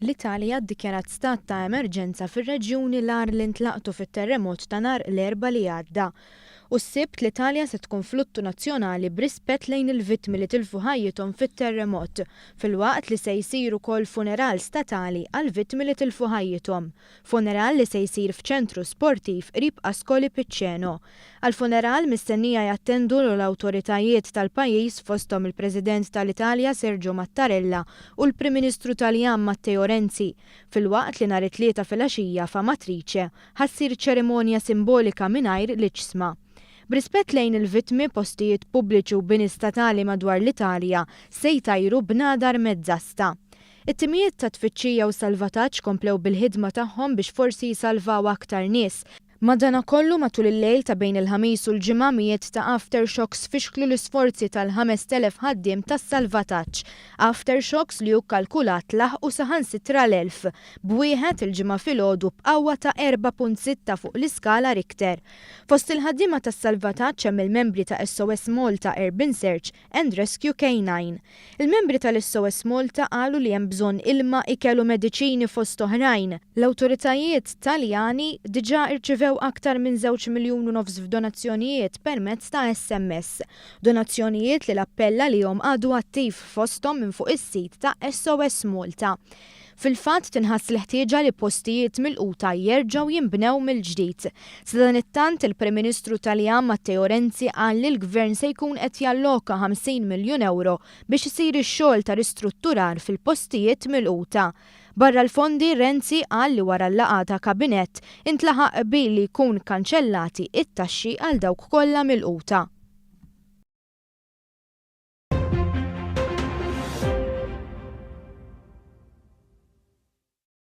L-Italja ddikjarat stat ta' emerġenza fir-reġjuni l-agħar li ntlaqtu fit-terremot ta' nhar l-Erbgħa li għadda. U s-Sibt l-Italja se tkun f'luttu nazzjonali b'rispett lejn il-vittmi li tilfu ħajjithom fit-terremot, filwaqt li se jsir ukoll funeral statali għall-vittmi li tilfu ħajjithom. Funeral li se jsir f'ċentru sportiv qrib Ascoli Piceno. Għall-funeral mistennija jattendu l-awtoritajiet tal-pajjiż fosthom il-President tal-Italja Sergio Mattarella u l-Prim Ministru Taljan Matteo Renzi, filwaqt li nhar it-Tlieta filgħaxija f'Amatrice ħa ssir ċerimonja simbolika mingħajr l-iġsma. B'rispett lejn il-vittmi, postijiet pubbliċi u bini statali madwar l-Italja se jtajru bnadar mezzasta. It-timijiet ta' tfittxija u salvataġġ komplew bil-ħidma tagħhom biex forsi jsalvaw aktar nies. Madanakollu, matul il-lejl ta' bejn il-Ħamis u l-Ġimgħa mijiet ta' aftershocks fixklu l-isforzi tal-5,000 ħaddiem tas-salvataġġ. Aftershocks li hu kkalkulat laħqu saħansitra l-1,000, b'wieħed il-Ġimgħa filgħodu b'qawwa ta' 4.6 fuq l-iskala Richter. Fost il-ħaddiema tas-salvataġġ hemm il-membri ta' SOS Malta Urban Search and Rescue K9. Il-membri tal-SOS Malta qalu li hemm bżonn ilma, ikel u mediċini fost oħrajn. L-awtoritajiet Taljani diġà irċivew aktar minn żewġ miljun u nofs f'donazzjonijiet permezz ta' SMS. Donazzjonijiet li l-appell għalihom għadu attiv fosthom minn fuq is-sit ta' SOS Malta. Fil-fatt, tinħass l-ħtieġa li postijiet milquta jerġgħu jinbnew mill-ġdid. Sadanittant, il-Prim Ministru Taljan Matteo Renzi qal li l-Gvern se jkun qed jalloka 50 miljun ewro biex isir ix-xogħol ta' ristrutturar fil-postijiet milquta. Barra l-fondi, Renzi qal li wara l-laqgħa ta' Kabinett intlaħaq qbil li jkun kanċellati t-taxxi għal dawk kollha milquta.